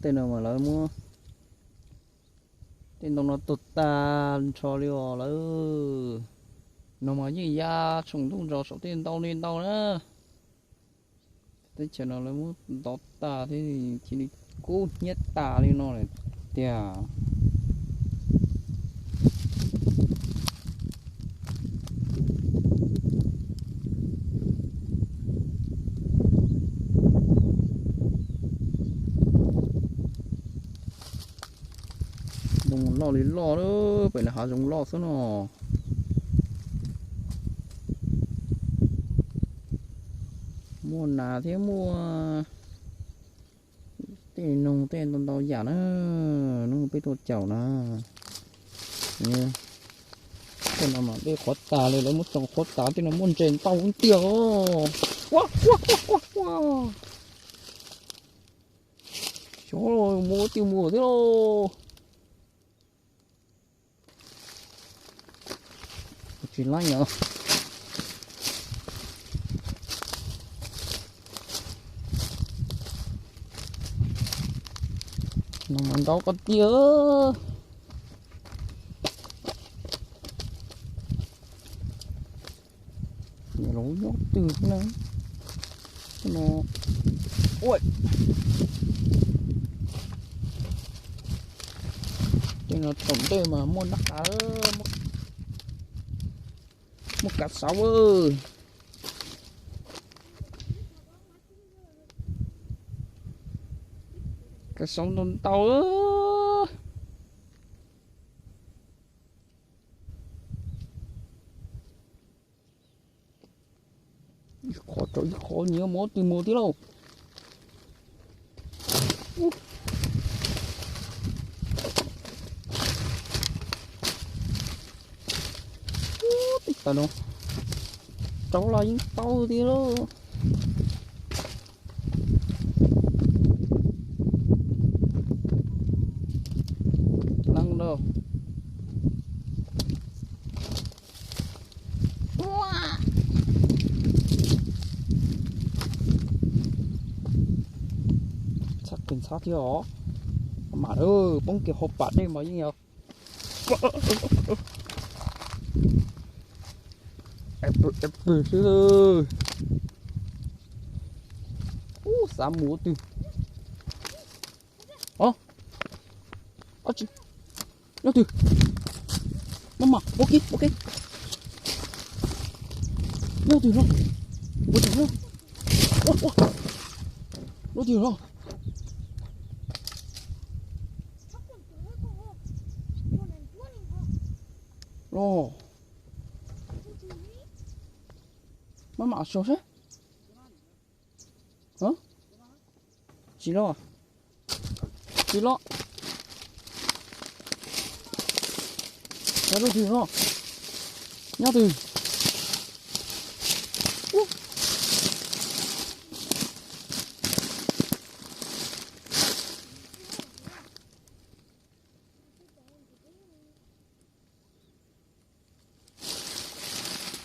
Tej no mas lawv muab tej ntoo no tuag tag nrho li os lawm. No mas yeej ya tsoom ntuj nrog saum tej ntoo li ntau na. Teb chaws no lawv muab ntov tag thiab cia li kub hnyiab tas li no lawm tiag. Ntoo loj li loj, pem no hav zoov loj xwb no. Muaj nas thiab muaj tej noog tej ntau ntau yam na, hnub peb tuaj caum na. Tej no mas dej qhuav tas li, lawv muab tsoo qhuav tas, tej no muaj ntses ntau tiag. Ua ua ua ua ua. Xyov, mus twg mus thiab lauj. Tsis laib os. No mas ntau koj tiag. Nyob twg no, no, ua, tej no tom ntej mas muaj nab qa, muaj kav xauv, kav xauv ntau ntau. Ib qho tso ib qho, nyias mus twg mus thiab lauj. Ub, tej tas no rau los yeej tau tiag lauj. Leej lauj. Txhab kawg ntxhab thiab os. Mam poob kiag hauv pas dej mas yeej yog pw xwb. Ub, xav mus ua twg. Os, nyob twg? Maj mam ua ke ua ke. Nyob twg no? Ua twg no? Ua ua. Nyob twg no? Los, maj mam so seb. Tsis los, tsis los. Nyob twg no? Nyob twg?